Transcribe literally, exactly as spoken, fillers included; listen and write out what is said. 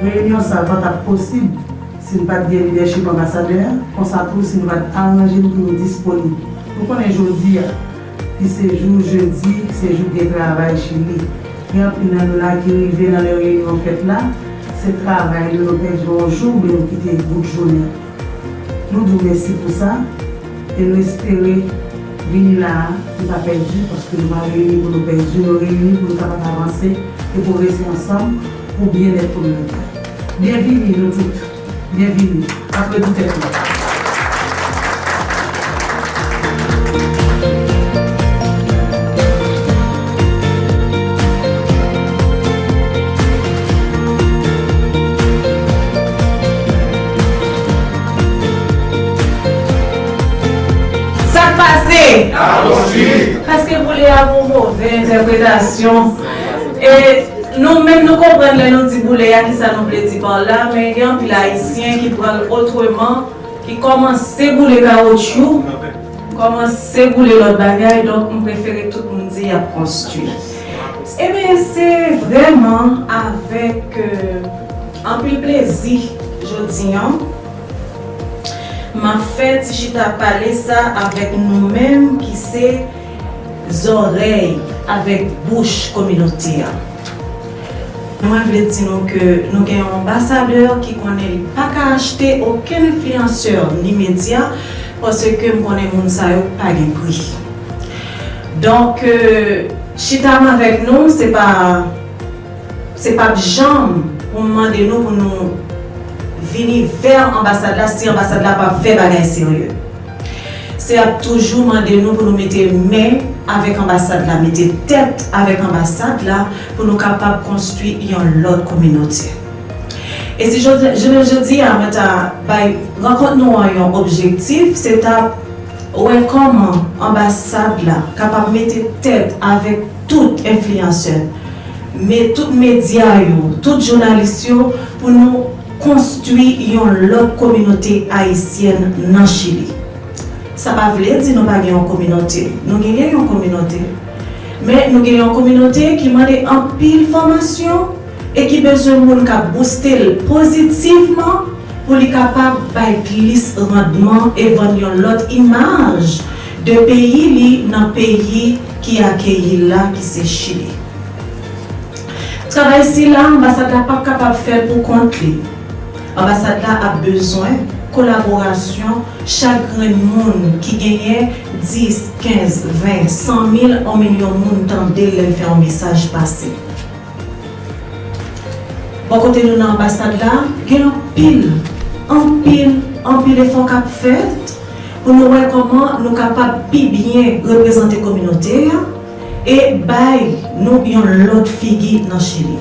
Reyinyon sa a pa t ap posib si n pa t gen lidèchip anbasadè a, konsa tou si nou pa t aranje n pou nou disponib. Nou konnen jodi a, ki se jou jedi, ki se jou k gen travay Chili. Gen anpil nan nou la ki rive nan lè reyinyon fèt la, se travay nou, nou pèdi yon jou oubyen nou kite bout jounen. Nou di w mèsi pou sa, e nou espere vini la a, nou pa pèdi, paske nou pa reyini pou nou pèdi, nou reyini pou nou kapab avanse e pwogrese ansanm pou byennèt kominote a. Byenvini nou tout. Byenvini. Aplodi tèt nou. Sa k pase? Paske boule a gon move entèpretasyon. E nou menm nou konprann lè nou di boule a kisa nou vle di pa la, men gen anpil Ayisyen ki pran l otreman, ki kòmanse boule kawotchou, kòmanse boule lòt bagay, donk m prefere tout moun di y ap konstwi. Ebyen, se vrèman avèk, euh, anpil plezi jodi a, m ap fè ti chita pale sa avèk nou menm ki se zòrèy avèk bouch kominote a. Mwen vle di nou ke nou gen yon anbasadè ki konnen li pa ka achte okenn enfliyansè ni medya, paske m konnen moun sa yo pa gen pri. Donk, euh, chita m avèk nou, se pa, se p ap janm pou m mande nou pou nou vini vè anbasad la si anbasad la p ap fè bagay serye. Se ap toujou mande nou pou nou mete men avèk anbasad la, mete tèt avèk anbasad la pou nou kapab konstwi yon lòt kominote. E si jodi, jounen jodi a, mwen ta bay rankont nou an yon objektif, se ta wè kòman anbasad la kapab mete tèt avèk tout enfliyansè, men tout medya yo, tout jounalis yo, pou nou konstwi yon lòt kominote ayisyèn nan Chili. Sa pa vle di nou pa gen yon kominote. Nou genyen yon kominote. Men nou gen yon kominote ki mande anpil fòmasyon e ki bezwen moun k ap bouste l pozitivman pou li kapab bay plis randman e vann yon lòt imaj de peyi li nan peyi ki akeyi l la, ki se Chili. Travay sila, anbasad la p ap kapab fè l pou kont li. Anbasad la ap bezwen kolaborasyon chak grenn moun ki genyen dis, kenz, ven, san mil, yon milyon moun tande l lè l fè yon mesaj pase. Bò kote nou nan anbasad la, gen anpil, anpil, anpil efò k ap fèt pou nou wè kòman nou kapab pi byen reprezante kominote a e bay nou yon lòt figi nan Chili.